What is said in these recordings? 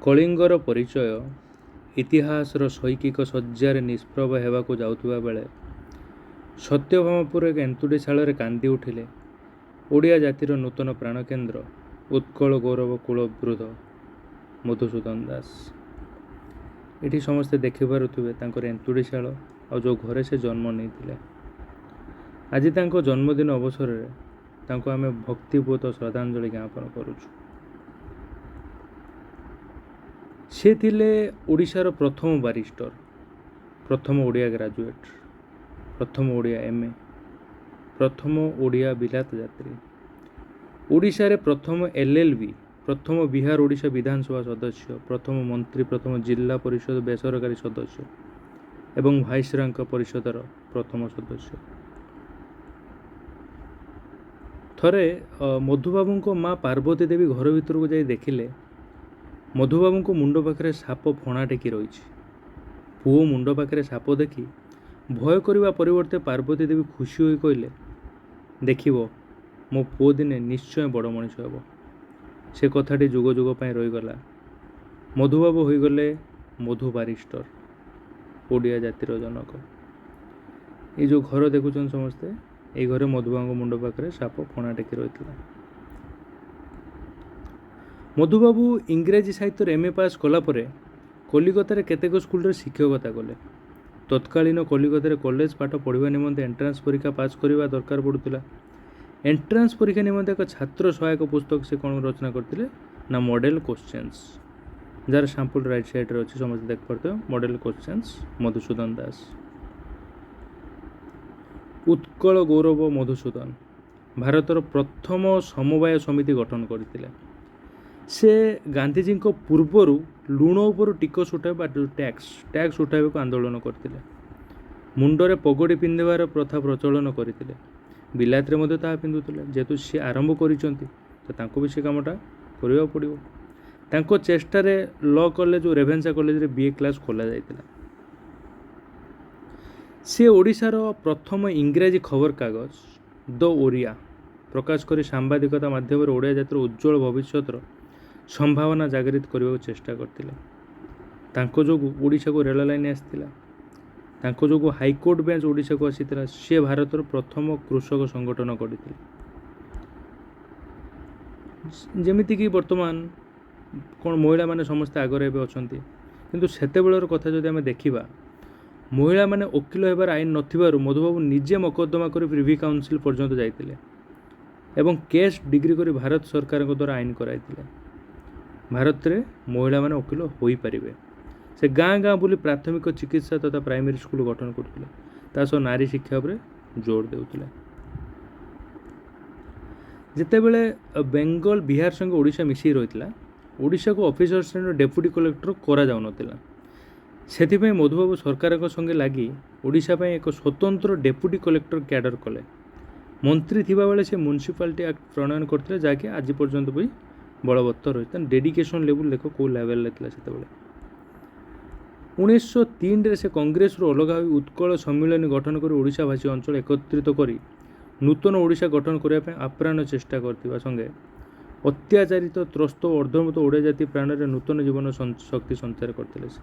କଳିଙ୍ଗର ପରିଚୟ ଇତିହାସର ଶୈକ୍ଷିକ ଶଯ୍ୟାରେ ନିଷ୍ପ୍ରଭ ହେବାକୁ ଯାଉଥିବା ବେଳେ ସତ୍ୟଭାମାପୁର ଏକ ଏନ୍ତୁଡ଼ିଶାଳରେ କାନ୍ଦି ଉଠିଲେ ଓଡ଼ିଆ ଜାତିର ନୂତନ ପ୍ରାଣକେନ୍ଦ୍ର ଉତ୍କଳ ଗୌରବ କୁଳବୃଦ୍ଧ ମଧୁସୂଦନ ଦାସ। ଏଠି ସମସ୍ତେ ଦେଖିପାରୁଥିବେ ତାଙ୍କର ଏନ୍ତୁଡ଼ିଶାଳ ଆଉ ଯେଉଁ ଘରେ ସେ ଜନ୍ମ ନେଇଥିଲେ। ଆଜି ତାଙ୍କ ଜନ୍ମଦିନ ଅବସରରେ ତାଙ୍କୁ ଆମେ ଭକ୍ତିପୂତ ଶ୍ରଦ୍ଧାଞ୍ଜଳି ଜ୍ଞାପନ କରୁଛୁ। ସେ ଥିଲେ ଓଡ଼ିଶାର ପ୍ରଥମ ବାରିଷ୍ଟର, ପ୍ରଥମ ଓଡ଼ିଆ ଗ୍ରାଜୁଏଟ୍, ପ୍ରଥମ ଓଡ଼ିଆ ଏମ୍ ଏ, ପ୍ରଥମ ଓଡ଼ିଆ ବିଲାତ ଯାତ୍ରୀ, ଓଡ଼ିଶାରେ ପ୍ରଥମ ଏଲ୍ ଏଲ୍ ବି, ପ୍ରଥମ ବିହାର ଓଡ଼ିଶା ବିଧାନସଭା ସଦସ୍ୟ, ପ୍ରଥମ ମନ୍ତ୍ରୀ, ପ୍ରଥମ ଜିଲ୍ଲା ପରିଷଦ ବେସରକାରୀ ସଦସ୍ୟ ଏବଂ ଭାଇସରାଙ୍କ ପରିଷଦର ପ୍ରଥମ ସଦସ୍ୟ। ଥରେ ମଧୁବାବୁଙ୍କ ମା ପାର୍ବତୀ ଦେବୀ ଘର ଭିତରକୁ ଯାଇ ଦେଖିଲେ ମଧୁବାବୁଙ୍କ ମୁଣ୍ଡ ପାଖରେ ସାପ ଫଣା ଟେକି ରହିଛି। ପୁଅ ମୁଣ୍ଡ ପାଖରେ ସାପ ଦେଖି ଭୟ କରିବା ପରିବର୍ତ୍ତେ ପାର୍ବତୀ ଦେବୀ ଖୁସି ହୋଇ କହିଲେ, ଦେଖିବ ମୋ ପୁଅ ଦିନେ ନିଶ୍ଚୟ ବଡ଼ ମଣିଷ ହେବ। ସେ କଥାଟି ଯୁଗ ଯୁଗ ପାଇଁ ରହିଗଲା। ମଧୁବାବୁ ହୋଇଗଲେ ମଧୁ ବାରିଷ୍ଟର, ଓଡ଼ିଆ ଜାତିର ଜନକ। ଏଇ ଯେଉଁ ଘର ଦେଖୁଛନ୍ତି ସମସ୍ତେ, ଏଇ ଘରେ ମଧୁବାବୁଙ୍କ ମୁଣ୍ଡ ପାଖରେ ସାପ ଫଣା ଟେକି ରହିଥିଲା। ମଧୁବାବୁ ଇଂରାଜୀ ସାହିତ୍ୟରେ ଏମ୍ ଏ ପାସ୍ କଲା ପରେ କଲିକତାରେ କେତେକ ସ୍କୁଲରେ ଶିକ୍ଷକତା କଲେ। ତତ୍କାଳୀନ କଲିକତାରେ କଲେଜ ପାଠ ପଢ଼ିବା ନିମନ୍ତେ ଏଣ୍ଟ୍ରାନ୍ସ ପରୀକ୍ଷା ପାସ୍ କରିବା ଦରକାର ପଡ଼ୁଥିଲା। ଏଣ୍ଟ୍ରାନ୍ସ ପରୀକ୍ଷା ନିମନ୍ତେ ଏକ ଛାତ୍ର ସହାୟକ ପୁସ୍ତକ ସେ କ'ଣ ରଚନା କରିଥିଲେ ନା ମଡ଼େଲ କୋଶ୍ଚେନ୍ସ, ଯାହାର ସାମ୍ପୁଲ ରାଇଟ୍ ସାଇଡ଼୍ରେ ଅଛି, ସମସ୍ତେ ଦେଖିପାରୁଥିବେ। Model questions, Madhusudan Das. Utkal ଗୌରବ ମଧୁସୂଦନ ଭାରତର ପ୍ରଥମ ସମବାୟ ସମିତି ଗଠନ କରିଥିଲେ। ସେ ଗାନ୍ଧିଜୀଙ୍କ ପୂର୍ବରୁ ଲୁଣ ଉପରୁ ଟିକସ ଉଠାଇବା ବା ଟ୍ୟାକ୍ସ ଉଠାଇବାକୁ ଆନ୍ଦୋଳନ କରିଥିଲେ। ମୁଣ୍ଡରେ ପଗଡ଼ି ପିନ୍ଧିବାର ପ୍ରଥା ପ୍ରଚଳନ କରିଥିଲେ। ବିଲାତରେ ମଧ୍ୟ ତାହା ପିନ୍ଧୁଥିଲେ। ଯେହେତୁ ସିଏ ଆରମ୍ଭ କରିଛନ୍ତି ତ ତାଙ୍କୁ ବି ସେ କାମଟା କରିବାକୁ ପଡ଼ିବ। ତାଙ୍କ ଚେଷ୍ଟାରେ ଲ କଲେଜ ଓ ରେଭେନ୍ସା କଲେଜରେ ବି ଏ କ୍ଲାସ୍ ଖୋଲା ଯାଇଥିଲା। ସେ ଓଡ଼ିଶାର ପ୍ରଥମ ଇଂରାଜୀ ଖବରକାଗଜ ଦ ଓରିଆ ପ୍ରକାଶ କରି ସାମ୍ବାଦିକତା ମାଧ୍ୟମରେ ଓଡ଼ିଆ ଜାତିର ଉଜ୍ଜ୍ୱଳ ଭବିଷ୍ୟତର ସମ୍ଭାବନା ଜାଗୃତ କରିବାକୁ ଚେଷ୍ଟା କରିଥିଲେ। ତାଙ୍କ ଯୋଗୁଁ ଓଡ଼ିଶାକୁ ରେଳ ଲାଇନ୍ ଆସିଥିଲା। ତାଙ୍କ ଯୋଗୁଁ ହାଇକୋର୍ଟ ବେଞ୍ଚ ଓଡ଼ିଶାକୁ ଆସିଥିଲା। ସେ ଭାରତର ପ୍ରଥମ କୃଷକ ସଂଗଠନ କରିଥିଲେ। ଯେମିତିକି ବର୍ତ୍ତମାନ କ'ଣ ମହିଳାମାନେ ସମସ୍ତେ ଆଗରେ ଏବେ ଅଛନ୍ତି, କିନ୍ତୁ ସେତେବେଳର କଥା ଯଦି ଆମେ ଦେଖିବା, ମହିଳାମାନେ ଓକିଲ ହେବାର ଆଇନ ନଥିବାରୁ ମଧୁବାବୁ ନିଜେ ମକଦ୍ଦମା କରି ପ୍ରିଭି କାଉନସିଲ୍ ପର୍ଯ୍ୟନ୍ତ ଯାଇଥିଲେ ଏବଂ କେସ୍ ଡିଗ୍ରୀ କରି ଭାରତ ସରକାରଙ୍କ ଦ୍ୱାରା ଆଇନ କରାଇଥିଲେ। ଭାରତରେ ମହିଳାମାନେ ଓକିଲ ହୋଇପାରିବେ। ସେ ଗାଁ ଗାଁ ବୁଲି ପ୍ରାଥମିକ ଚିକିତ୍ସା ତଥା ପ୍ରାଇମେରୀ ସ୍କୁଲ ଗଠନ କରୁଥିଲେ। ତା ସହ ନାରୀ ଶିକ୍ଷା ଉପରେ ଜୋର ଦେଉଥିଲେ। ଯେତେବେଳେ ବେଙ୍ଗଲ ବିହାର ସଙ୍ଗେ ଓଡ଼ିଶା ମିଶିକି ରହିଥିଲା, ଓଡ଼ିଶାକୁ ଅଫିସର ଶ୍ରେଣୀର ଡେପୁଟି କଲେକ୍ଟର କରାଯାଉନଥିଲା। ସେଥିପାଇଁ ମଧୁବାବୁ ସରକାରଙ୍କ ସଙ୍ଗେ ଲାଗି ଓଡ଼ିଶା ପାଇଁ ଏକ ସ୍ୱତନ୍ତ୍ର ଡେପୁଟି କଲେକ୍ଟର କ୍ୟାଡର କଲେ। ମନ୍ତ୍ରୀ ଥିବାବେଳେ ସେ ମ୍ୟୁନିସିପାଲିଟି ଆକ୍ଟ ପ୍ରଣୟନ କରିଥିଲେ, ଯାହାକି ଆଜି ପର୍ଯ୍ୟନ୍ତ ବି ବଳବତ୍ତର ରହିଛି। ତାର ଡେଡିକେସନ୍ ଲେବୁଲ୍ ଦେଖ କେଉଁ ଲେଭେଲରେ ଥିଲା ସେତେବେଳେ। 1903ରେ ସେ କଂଗ୍ରେସରୁ ଅଲଗା ହୋଇ ଉତ୍କଳ ସମ୍ମିଳନୀ ଗଠନ କରି ଓଡ଼ିଶାଭାଷୀ ଅଞ୍ଚଳ ଏକତ୍ରିତ କରି ନୂତନ ଓଡ଼ିଶା ଗଠନ କରିବା ପାଇଁ ଆପ୍ରାଣ ଚେଷ୍ଟା କରିଥିବା ସଙ୍ଗେ ଅତ୍ୟାଚାରିତ, ତ୍ରସ୍ତ ଓ ଅର୍ଦ୍ଧମୃତ ଓଡ଼ିଆ ଜାତି ପ୍ରାଣରେ ନୂତନ ଜୀବନ ଶକ୍ତି ସଞ୍ଚାର କରିଥିଲେ ସେ।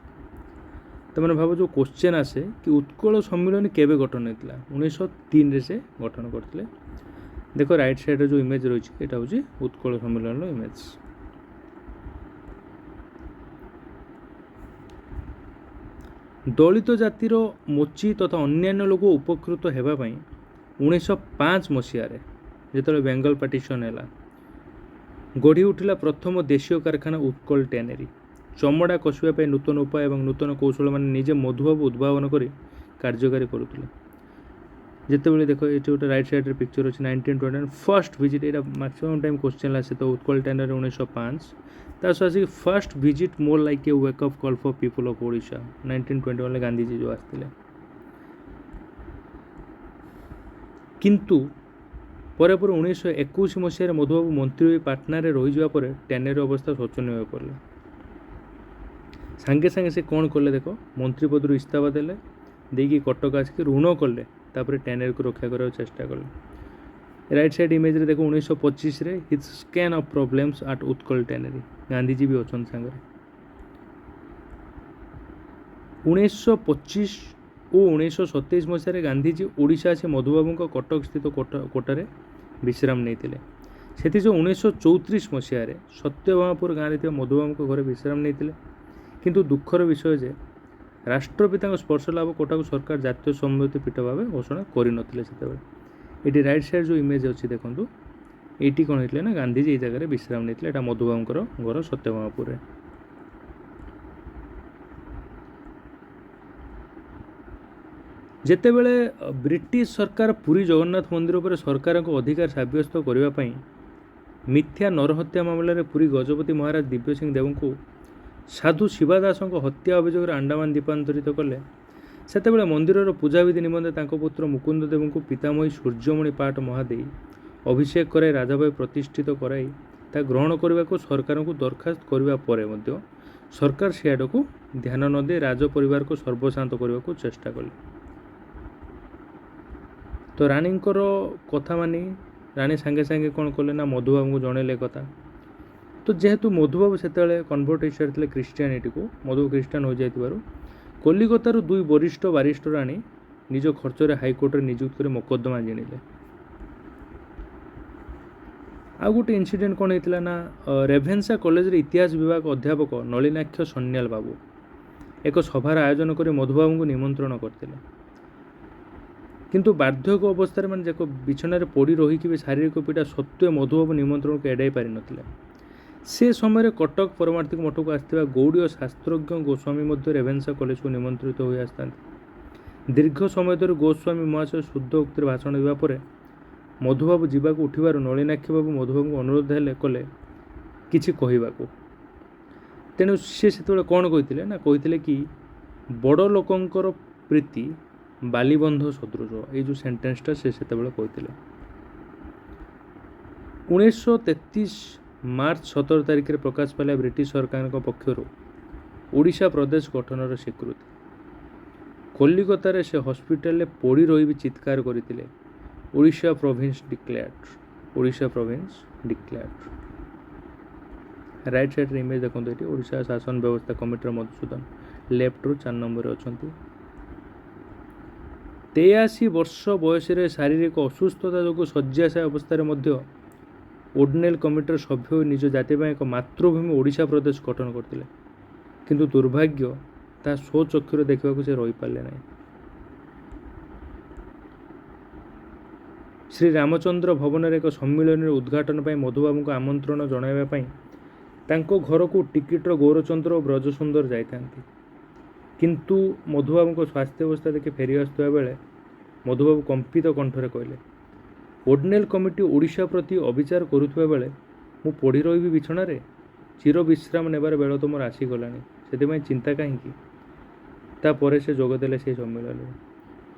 ତାମାନେ ଭାବ ଯେଉଁ କୋଶ୍ଚେନ୍ ଆସେ କି ଉତ୍କଳ ସମ୍ମିଳନୀ କେବେ ଗଠନ ହେଇଥିଲା, 1903ରେ ସେ ଗଠନ କରିଥିଲେ। ଦେଖ ରାଇଟ୍ ସାଇଡ଼୍ରେ ଯେଉଁ ଇମେଜ୍ ରହିଛି, ଏଇଟା ହେଉଛି ଉତ୍କଳ ସମ୍ମିଳନୀର ଇମେଜ୍। ଦଳିତ ଜାତିର ମୋଚି ତଥା ଅନ୍ୟାନ୍ୟ ଲୋକ ଉପକୃତ ହେବା ପାଇଁ 1905 ମସିହାରେ ଯେତେବେଳେ ବେଙ୍ଗଲ ପାର୍ଟିସନ୍ ହେଲା, ଗଢ଼ି ଉଠିଲା ପ୍ରଥମ ଦେଶୀୟ କାରଖାନା ଉତ୍କଳ ଟ୍ୟାନେରୀ। ଚମଡ଼ା କଷିବା ପାଇଁ ନୂତନ ଉପାୟ ଏବଂ ନୂତନ କୌଶଳମାନେ ନିଜେ ମଧୁବାବୁ ଉଦ୍ଭାବନ କରି କାର୍ଯ୍ୟକାରୀ କରୁଥିଲେ। ଯେତେବେଳେ ଦେଖ ଏଠି ଗୋଟେ ରାଇଟ୍ ସାଇଡ଼୍ରେ ପିକ୍ଚର ଅଛି, 1921 ଫାର୍ଷ୍ଟ ଭିଜିଟ୍, ଏଇଟା ମ୍ୟାକ୍ସିମମ୍ ଟାଇମ୍ କୋଶ୍ଚେନ୍ ଆସେ ତ ଉତ୍କଳ ଟ୍ୟାନେରୀ 1905। ତା ସହ ଆସିକି first visit more like a wake up call for people of Odisha, 1921ରେ Gandhiji ଯେଉଁ ଆସିଥିଲେ। କିନ୍ତୁ ପରେ ପରେ 1921 ମସିହାରେ ମଧୁବାବୁ ମନ୍ତ୍ରୀ ହୋଇ ପାଟନାରେ ରହିଯିବା ପରେ ଟ୍ୟାନେରୀ ଅବସ୍ଥା ଶୋଚନୀୟ ହୋଇ ପଡ଼ିଲା। ସାଙ୍ଗେ ସାଙ୍ଗେ ସେ କ'ଣ କଲେ ଦେଖ, ମନ୍ତ୍ରୀ ପଦରୁ ଇସ୍ତଫା ଦେଲେ, ଦେଇକି କଟକ ଆସିକି ଋଣ କଲେ, ତାପରେ ଟ୍ୟାନେରୀକୁ ରକ୍ଷା କରିବାକୁ ଚେଷ୍ଟା କଲେ। ରାଇଟ୍ ସାଇଡ଼୍ ଇମେଜ୍ରେ ଦେଖ 1925ରେ his scan of problems at Utkal tannery, Gandhiji ବି ଅଛନ୍ତି ସାଙ୍ଗରେ। 1925 ଓ 1927 ମସିହାରେ ଗାନ୍ଧିଜୀ ଓଡ଼ିଶା ଆସି ମଧୁବାବୁଙ୍କ କଟକ ସ୍ଥିତ କୋଠାରେ ବିଶ୍ରାମ ନେଇଥିଲେ। ସେଥିସହ 1934 ମସିହାରେ ସତ୍ୟଭାମାପୁର ଗାଁରେ ଥିବା ମଧୁବାବୁଙ୍କ ଘରେ ବିଶ୍ରାମ ନେଇଥିଲେ। କିନ୍ତୁ ଦୁଃଖର ବିଷୟ ଯେ ରାଷ୍ଟ୍ରପିତାଙ୍କ ସ୍ପର୍ଶ ଲାଭ କୋଟାକୁ ସରକାର ଜାତୀୟ ସମ୍ମତି ପୀଠ ଭାବେ ଘୋଷଣା କରିନଥିଲେ ସେତେବେଳେ। ଏଠି ରାଇଟ୍ ସାଇଡ଼୍ ଯେଉଁ ଇମେଜ୍ ଅଛି ଦେଖନ୍ତୁ, ଏଇଠି କ'ଣ ହେଇଥିଲେ ନା ଗାନ୍ଧିଜୀ ଏଇ ଜାଗାରେ ବିଶ୍ରାମ ନେଇଥିଲେ। ଏଇଟା ମଧୁବାବୁଙ୍କର ଘର ସତ୍ୟଭାମାପୁରରେ। ଯେତେବେଳେ ବ୍ରିଟିଶ ସରକାର ପୁରୀ ଜଗନ୍ନାଥ ମନ୍ଦିର ଉପରେ ସରକାରଙ୍କ ଅଧିକାର ସାବ୍ୟସ୍ତ କରିବା ପାଇଁ ମିଥ୍ୟା ନରହତ୍ୟା ମାମଲାରେ ପୁରୀ ଗଜପତି ମହାରାଜ ଦିବ୍ୟସିଂହ ଦେବଙ୍କୁ ସାଧୁ ଶିବାଦାସଙ୍କ ହତ୍ୟା ଅଭିଯୋଗରେ ଆଣ୍ଡାମାନ ଦ୍ୱୀପାନ୍ତରିତ କଲେ, ସେତେବେଳେ ମନ୍ଦିରର ପୂଜାବିଧି ନିମନ୍ତେ ତାଙ୍କ ପୁତ୍ର ମୁକୁନ୍ଦ ଦେବଙ୍କୁ ପିତାମହୀ ସୂର୍ଯ୍ୟମଣି ପାଟ ମହାଦେଇ ଅଭିଷେକ କରାଇ ରାଜାଭାବେ ପ୍ରତିଷ୍ଠିତ କରାଇ ତା ଗ୍ରହଣ କରିବାକୁ ସରକାରଙ୍କୁ ଦରଖାସ୍ତ କରିବା ପରେ ମଧ୍ୟ ସରକାର ସିଆଡ଼କୁ ଧ୍ୟାନ ନ ଦେଇ ରାଜ ପରିବାରକୁ ସର୍ବଶାନ୍ତ କରିବାକୁ ଚେଷ୍ଟା କଲେ। ତ ରାଣୀଙ୍କର କଥା ମାନି ରାଣୀ ସାଙ୍ଗେ ସାଙ୍ଗେ କ'ଣ କଲେ ନା ମଧୁବାବୁଙ୍କୁ ଜଣେଇଲେ କଥା। ତ ଯେହେତୁ ମଧୁବାବୁ ସେତେବେଳେ କନଭର୍ଟ ହେଇସାରିଥିଲେ ଖ୍ରୀଷ୍ଟିଆନିଟିକୁ, ମଧୁବାବୁ ଖ୍ରୀଷ୍ଟିଆନ ହୋଇଯାଇଥିବାରୁ କଲିକତାରୁ ଦୁଇ ବରିଷ୍ଠ ବାରିଷ୍ଟର ଆଣି ନିଜ ଖର୍ଚ୍ଚରେ ହାଇକୋର୍ଟରେ ନିଯୁକ୍ତ କରି ମୋକଦ୍ଦମା ଜିଣିଲେ। ଆଉ ଗୋଟେ ଇନସିଡେଣ୍ଟ କ'ଣ ହେଇଥିଲା ନା ରେଭେନ୍ସା କଲେଜରେ ଇତିହାସ ବିଭାଗ ଅଧ୍ୟାପକ ନଳିନାକ୍ଷ ସନ୍ୟାଲ ବାବୁ ଏକ ସଭାର ଆୟୋଜନ କରି ମଧୁବାବୁଙ୍କୁ ନିମନ୍ତ୍ରଣ କରିଥିଲେ। କିନ୍ତୁ ବାର୍ଦ୍ଧକ୍ୟ ଅବସ୍ଥାରେ ମାନେ ଯାକ ବିଛଣାରେ ପଡ଼ି ରହିକି ବି ଶାରୀରିକ ପୀଡ଼ା ସତ୍ତ୍ୱେ ମଧୁବାବୁ ନିମନ୍ତ୍ରଣକୁ ଏଡ଼ାଇ ପାରିନଥିଲେ। ସେ ସମୟରେ କଟକ ପରମାର୍ଥିକ ମଠକୁ ଆସିଥିବା ଗୌଡ଼ୀୟ ଶାସ୍ତ୍ରଜ୍ଞ ଗୋସ୍ୱାମୀ ମଧ୍ୟ ରେଭେନ୍ସା କଲେଜକୁ ନିମନ୍ତ୍ରିତ ହୋଇ ଆସିଥାନ୍ତି। ଦୀର୍ଘ ସମୟ ଧରି ଗୋସ୍ୱାମୀ ମହାଶୟ ଶୁଦ୍ଧ ଉକ୍ତିରେ ଭାଷଣ ଦେବା ପରେ ମଧୁବାବୁ ଯିବାକୁ ଉଠିବାରୁ ନଳିନାକ୍ଷ ବାବୁ ମଧୁବାବୁଙ୍କୁ ଅନୁରୋଧ ହେଲେ କଲେ କିଛି କହିବାକୁ। ତେଣୁ ସେ ସେତେବେଳେ କ'ଣ କହିଥିଲେ ନା କହିଥିଲେ କି ବଡ଼ ଲୋକଙ୍କର ପ୍ରୀତି ବାଲିବନ୍ଧ ସଦୃଶ। ଏଇ ଯେଉଁ ସେଣ୍ଟେନ୍ସଟା ସେ ସେତେବେଳେ କହିଥିଲେ। 1933 ମାର୍ଚ୍ଚ 17 ତାରିଖରେ ପ୍ରକାଶ ପାଇଲା ବ୍ରିଟିଶ ସରକାରଙ୍କ ପକ୍ଷରୁ ଓଡ଼ିଶା ପ୍ରଦେଶ ଗଠନର ସ୍ୱୀକୃତି। କଲିକତାରେ ସେ ହସ୍ପିଟାଲରେ ପଡ଼ି ରହି ବି ଚିତ୍କାର କରିଥିଲେ, Odisha province declared, Odisha province declared. Right ସାଇଡ଼୍ରେ ଇମେଜ୍ ଦେଖନ୍ତୁ, ଏଠି ଓଡ଼ିଶା ଶାସନ ବ୍ୟବସ୍ଥା କମିଟିର ମଧୁସୂଦନ ଲେଫ୍ଟରୁ 4 ନମ୍ବରରେ ଅଛନ୍ତି। 83 ବର୍ଷ ବୟସରେ ଶାରୀରିକ ଅସୁସ୍ଥତା ଯୋଗୁଁ ଶଯ୍ୟାଶାୟୀ ଅବସ୍ଥାରେ ମଧ୍ୟ ଓଡନେଲ୍ କମିଟିର ସଭ୍ୟ ହୋଇ ନିଜ ଜାତି ପାଇଁ ଏକ ମାତୃଭୂମି ଓଡ଼ିଶା ପ୍ରଦେଶ ଗଠନ କରିଥିଲେ। କିନ୍ତୁ ଦୁର୍ଭାଗ୍ୟ ତାହା ସ୍ୱଚକ୍ଷୁରେ ଦେଖିବାକୁ ସେ ରହିପାରିଲେ ନାହିଁ। ଶ୍ରୀ ରାମଚନ୍ଦ୍ର ଭବନରେ ଏକ ସମ୍ମିଳନୀର ଉଦ୍ଘାଟନ ପାଇଁ ମଧୁବାବୁଙ୍କୁ ଆମନ୍ତ୍ରଣ ଜଣାଇବା ପାଇଁ ତାଙ୍କ ଘରକୁ ଟିକିଟର ଗୌରଚନ୍ଦ୍ର ଓ ବ୍ରଜସୁନ୍ଦର ଯାଇଥାନ୍ତି। କିନ୍ତୁ ମଧୁବାବୁଙ୍କ ସ୍ୱାସ୍ଥ୍ୟାବସ୍ଥା ଦେଖି ଫେରି ଆସୁଥିବା ବେଳେ ମଧୁବାବୁ କମ୍ପିତ କଣ୍ଠରେ କହିଲେ, ଓଡନେଲ୍ କମିଟି ଓଡ଼ିଶା ପ୍ରତି ଅବିଚାର କରୁଥିବା ବେଳେ ମୁଁ ପଡ଼ି ରହିବି ବିଛଣାରେ? ଚିର ବିଶ୍ରାମ ନେବାର ବେଳ ତ ମୋର ଆସିଗଲାଣି, ସେଥିପାଇଁ ଚିନ୍ତା କାହିଁକି? ତାପରେ ସେ ଯୋଗ ଦେଲେ ସେହି ସମ୍ମିଳନୀରେ।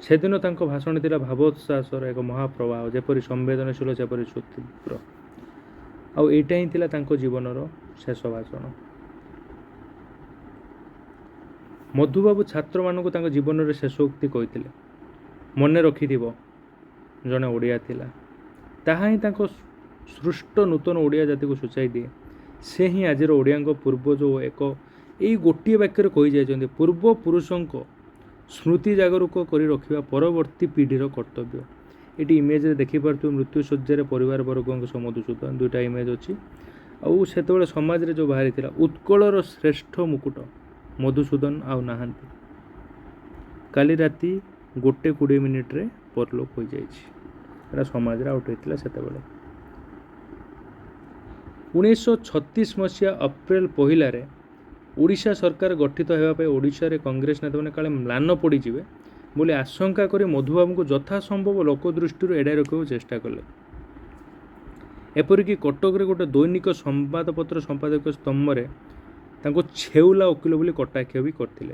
ସେଦିନ ତାଙ୍କ ଭାଷଣ ଥିଲା ଭାବୋତ୍ସାହର ଏକ ମହାପ୍ରବାହ, ଯେପରି ସମ୍ବେଦନଶୀଳ ସେପରି ସୁତୀବ୍ର। ଆଉ ଏଇଟା ହିଁ ଥିଲା ତାଙ୍କ ଜୀବନର ଶେଷ ଭାଷଣ। ମଧୁବାବୁ ଛାତ୍ରମାନଙ୍କୁ ତାଙ୍କ ଜୀବନରେ ଶେଷ ଉକ୍ତି କହିଥିଲେ, ମନେ ରଖିଥିବ ଜଣେ ଓଡ଼ିଆ ଥିଲା। ତାହା ହିଁ ତାଙ୍କ ସୃଷ୍ଟ ନୂତନ ଓଡ଼ିଆ ଜାତିକୁ ସୂଚାଇ ଦିଏ। ସେ ହିଁ ଆଜିର ଓଡ଼ିଆଙ୍କ ପୂର୍ବଜ ଓ ଏକ ଏଇ ଗୋଟିଏ ବାକ୍ୟରେ କହିଯାଇଛନ୍ତି, ପୂର୍ବପୁରୁଷଙ୍କ ସ୍ମୃତି ଜାଗରୂକ କରି ରଖିବା ପରବର୍ତ୍ତୀ ପିଢ଼ିର କର୍ତ୍ତବ୍ୟ। ଏଠି ଇମେଜରେ ଦେଖିପାରୁଥିବେ ମୃତ୍ୟୁଶଯ୍ୟାରେ ପରିବାର ବର୍ଗଙ୍କ ସହ ମଧୁସୂଦନ, ଦୁଇଟା ଇମେଜ୍ ଅଛି। ଆଉ ସେତେବେଳେ ସମାଜରେ ଯେଉଁ ବାହାରିଥିଲା ଉତ୍କଳର ଶ୍ରେଷ୍ଠ ମୁକୁଟ ମଧୁସୂଦନ ଆଉ ନାହାନ୍ତି। କାଲି ରାତି 1:20 ପରଲୋକ ହୋଇଯାଇଛି। ଏଇଟା ସମାଜରେ ଆଉଟ୍ ହେଇଥିଲା ସେତେବେଳେ। 1936 ମସିହା ଅପ୍ରେଲ 1ରେ ଓଡ଼ିଶା ସରକାର ଗଠିତ ହେବା ପାଇଁ ଓଡ଼ିଶାରେ କଂଗ୍ରେସ ନେତାମାନେ କାଳେ ମ୍ଲାନ ପଡ଼ିଯିବେ ବୋଲି ଆଶଙ୍କା କରି ମଧୁବାବୁଙ୍କୁ ଯଥାସମ୍ଭବ ଲୋକଦୃଷ୍ଟିରୁ ଏଡ଼ାଇ ରଖିବାକୁ ଚେଷ୍ଟା କଲେ। ଏପରିକି କଟକରେ ଗୋଟେ ଦୈନିକ ସମ୍ବାଦପତ୍ର ସମ୍ପାଦକ ସ୍ତମ୍ଭରେ ତାଙ୍କୁ ଛେଉଲା ଓକିଲ ବୋଲି କଟାକ୍ଷ ବି କରିଥିଲେ।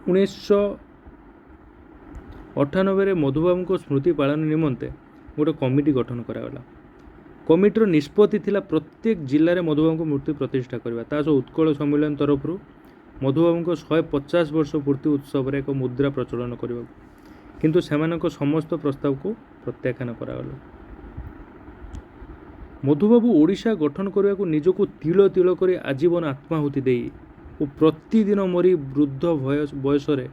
1998ରେ ମଧୁବାବୁଙ୍କ ସ୍ମୃତି ପାଳନ ନିମନ୍ତେ ଗୋଟେ କମିଟି ଗଠନ କରାଗଲା। କମିଟିର ନିଷ୍ପତ୍ତି ଥିଲା ପ୍ରତ୍ୟେକ ଜିଲ୍ଲାରେ ମଧୁବାବୁଙ୍କ ମୂର୍ତ୍ତି ପ୍ରତିଷ୍ଠା କରିବା। ତା ସହ ଉତ୍କଳ ସମ୍ମିଳନୀ ତରଫରୁ ମଧୁବାବୁଙ୍କ 150 ବର୍ଷ ପୂର୍ତ୍ତି ଉତ୍ସବରେ ଏକ ମୁଦ୍ରା ପ୍ରଚଳନ କରିବାକୁ, କିନ୍ତୁ ସେମାନଙ୍କ ସମସ୍ତ ପ୍ରସ୍ତାବକୁ ପ୍ରତ୍ୟାଖ୍ୟାନ କରାଗଲା। ମଧୁବାବୁ ଓଡ଼ିଶା ଗଠନ କରିବାକୁ ନିଜକୁ ତିଳ ତିଳ କରି ଆଜୀବନ ଆତ୍ମାହୁତି ଦେଇ ଓ ପ୍ରତିଦିନ ମରି ବୃଦ୍ଧ ବୟସରେ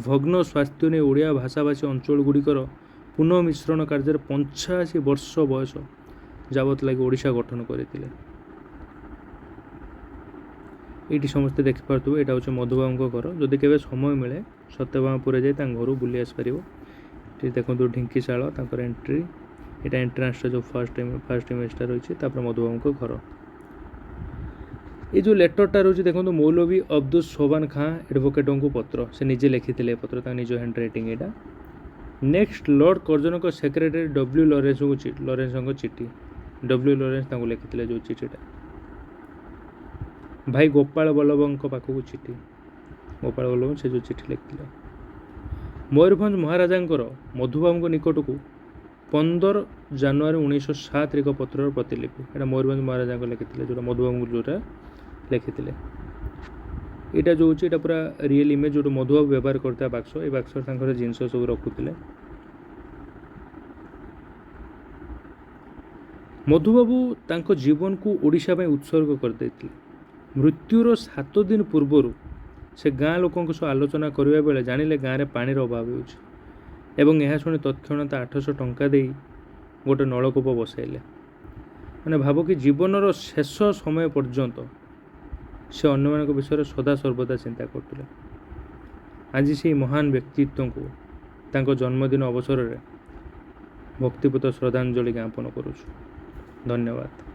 ଭଗ୍ନ ସ୍ୱାସ୍ଥ୍ୟ ନେଇ ଓଡ଼ିଆ ଭାଷାଭାଷୀ ଅଞ୍ଚଳ ଗୁଡ଼ିକର ପୁନଃମିଶ୍ରଣ କାର୍ଯ୍ୟରେ 85 ବର୍ଷ ବୟସ ଯାବତ ଲାଗି ଓଡ଼ିଶା ଗଠନ କରିଥିଲେ। ଏଇଠି ସମସ୍ତେ ଦେଖିପାରୁଥିବେ, ଏଇଟା ହେଉଛି ମଧୁବାବୁଙ୍କ ଘର। ଯଦି କେବେ ସମୟ ମିଳେ ସତ୍ୟଭାମାପୁରରେ ଯାଇ ତାଙ୍କ ଘରୁ ବୁଲି ଆସିପାରିବ। ଏଠି ଦେଖନ୍ତୁ ଢିଙ୍କିଶାଳ, ତାଙ୍କର ଏଣ୍ଟ୍ରି, ଏଇଟା ଏଣ୍ଟ୍ରାନ୍ସଟା ଯେଉଁ ଫାର୍ଷ୍ଟ ଇମେଜଟା ରହିଛି, ତାପରେ ମଧୁବାବୁଙ୍କ ଘର। ଏଇ ଯେଉଁ ଲେଟରଟା ରହୁଛି ଦେଖନ୍ତୁ, ମୌଲବୀ ଅବ୍ଦୁଲ ସୋବାନ ଖାଁ ଆଡ଼ଭୋକେଟଙ୍କୁ ପତ୍ର, ସେ ନିଜେ ଲେଖିଥିଲେ ଏ ପତ୍ର, ତାଙ୍କ ନିଜ ହ୍ୟାଣ୍ଡ ରାଇଟିଂ ଏଇଟା। ନେକ୍ସଟ ଲର୍ଡ଼ କର୍ଜନଙ୍କ ସେକ୍ରେଟାରୀ ଡବ୍ଲ୍ୟୁ ଲରେନ୍ସଙ୍କ ଚିଠି, ଡବ୍ଲ୍ୟୁ ଲରେନ୍ସ ତାଙ୍କୁ ଲେଖିଥିଲେ ଯେଉଁ ଚିଠିଟା। ଭାଇ ଗୋପାଳ ବଲ୍ଲଭଙ୍କ ପାଖକୁ ଚିଠି, ଗୋପାଳ ବଲ୍ଲଭ ସେ ଯେଉଁ ଚିଠି ଲେଖିଥିଲେ। ମୟୂରଭଞ୍ଜ ମହାରାଜାଙ୍କର ମଧୁବାବୁଙ୍କ ନିକଟକୁ 15 ଜାନୁଆରୀ 1907 ଏକ ପତ୍ରର ପ୍ରତିଲିପି, ଏଇଟା ମୟୂରଭଞ୍ଜ ମହାରାଜାଙ୍କ ଲେଖିଥିଲେ, ଯେଉଁଟା ମଧୁବାବୁଙ୍କୁ ଯେଉଁଟା ଲେଖିଥିଲେ। ଏଇଟା ଯେଉଁ ହେଉଛି ଏଇଟା ପୁରା ରିଏଲ୍ ଇମେଜ୍, ଯେଉଁଟା ମଧୁବାବୁ ବ୍ୟବହାର କରୁଥିବା ବାକ୍ସ, ଏଇ ବାକ୍ସରେ ତାଙ୍କର ଜିନିଷ ସବୁ ରଖୁଥିଲେ। ମଧୁବାବୁ ତାଙ୍କ ଜୀବନକୁ ଓଡ଼ିଶା ପାଇଁ ଉତ୍ସର୍ଗ କରିଦେଇଥିଲେ। ମୃତ୍ୟୁର 7 ଦିନ ପୂର୍ବରୁ ସେ ଗାଁ ଲୋକଙ୍କ ସହ ଆଲୋଚନା କରିବା ବେଳେ ଜାଣିଲେ ଗାଁରେ ପାଣିର ଅଭାବ ହେଉଛି ଏବଂ ଏହା ଶୁଣି ତତ୍କ୍ଷଣାତ୍ 800 ଟଙ୍କା ଦେଇ ଗୋଟେ ନଳକୂପ ବସାଇଲେ। ମାନେ ଭାବ କି ଜୀବନର ଶେଷ ସମୟ ପର୍ଯ୍ୟନ୍ତ ସେ ଅନ୍ୟମାନଙ୍କ ବିଷୟରେ ସଦାସର୍ବଦା ଚିନ୍ତା କରୁଥିଲେ। ଆଜି ସେଇ ମହାନ ବ୍ୟକ୍ତିତ୍ୱଙ୍କୁ ତାଙ୍କ ଜନ୍ମଦିନ ଅବସରରେ ଭକ୍ତିପୂତ ଶ୍ରଦ୍ଧାଞ୍ଜଳି ଜ୍ଞାପନ କରୁଛୁ। ଧନ୍ୟବାଦ।